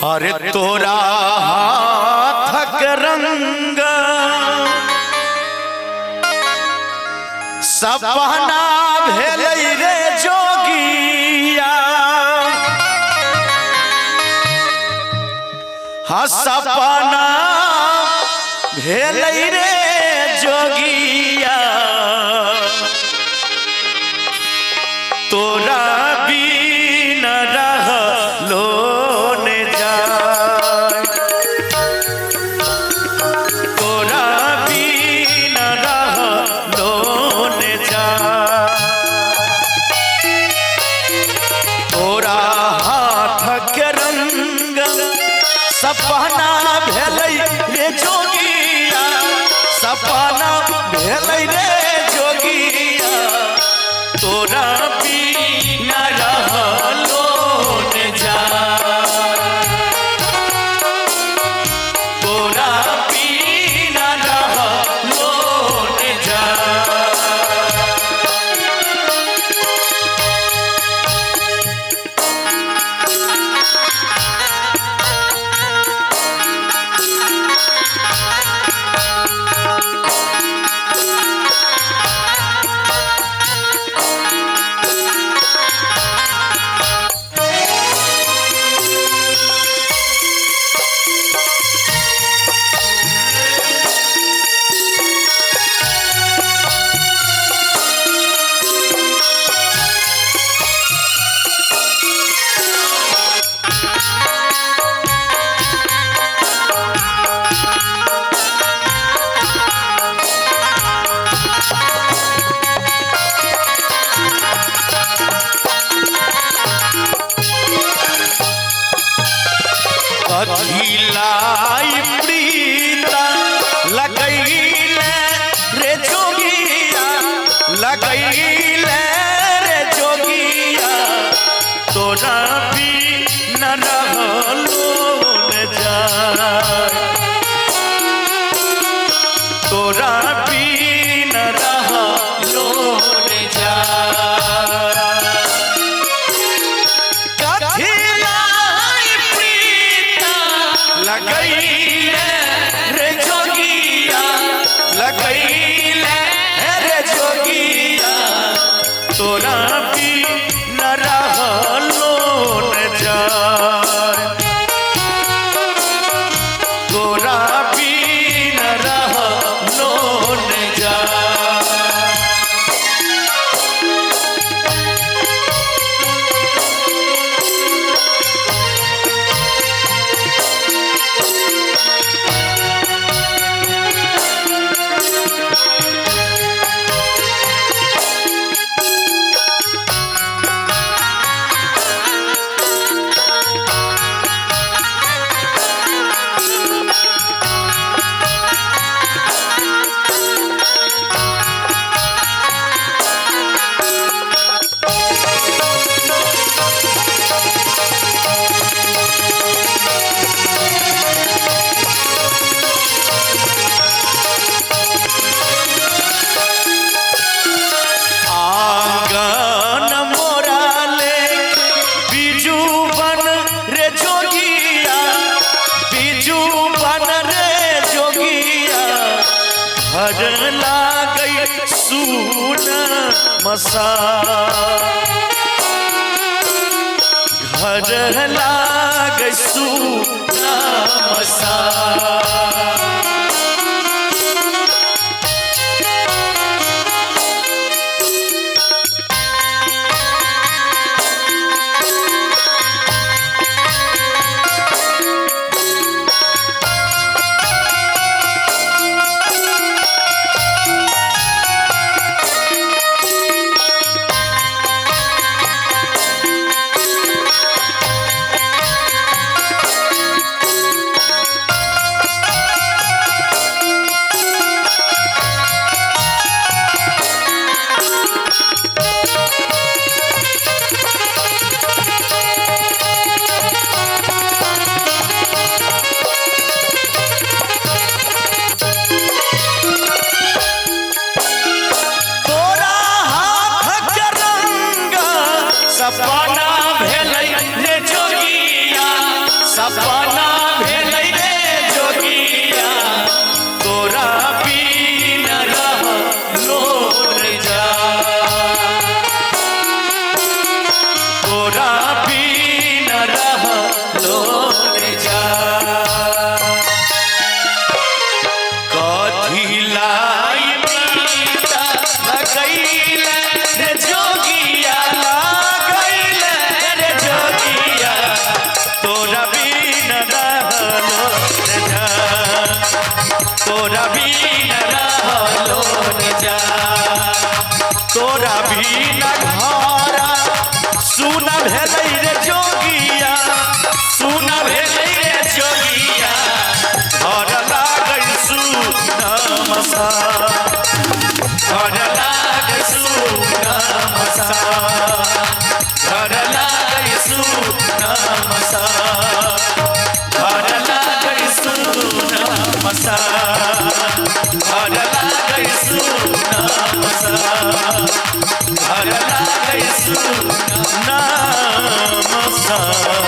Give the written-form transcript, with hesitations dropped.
अरे तोरा हाथक रंग सपना भेलै रे जोगिया। हाँ सपना भेलै रे जोगिया, तोरा बिन रहलो ने जाय, तोरा बिन रहलो ने जाय, तोरा हाथक रंग सपना भेलै रे जोगिया, सपना भेलै रे जोगिया, तोरा बिन रहलो ने जाय, तोरा बिन रहलो ने जाय। कथिलाई प्रीता लगैले रे जोगिया, लगैले रे जोगिया, तोरा बिन रहलो ने जाय, तोरा बिन रहलो ने जाय। कथिलाई प्रीता लगैले रे जोगिया, लगैले रे जोगिया, तोरा बिन रहलो ने जाय, तोरा बिन रहलो ने जाय। आंगन मोरा ले बिजू बन रे जोगिया, बिजू बन रे जोगिया, घर लागई सून मसा, घर लागई सून मसा। रहलो ने जा। कथी लाई मीता लगैल रे जोगिया, लगैल रे जोगिया, तोरा बिन रहलो ने जा, तोरा बिन रहलो ने जा। तोरा बिन घर सुना भेलै रे जोगिया, सुना भेलै रे जोगिया, घर लागै सुना मसा, घर लागै सुना मसा, घर लागै सुना मसा, घर लागै सुना मसा, घर लागै सुना मसा, घर लागै सुना मसा।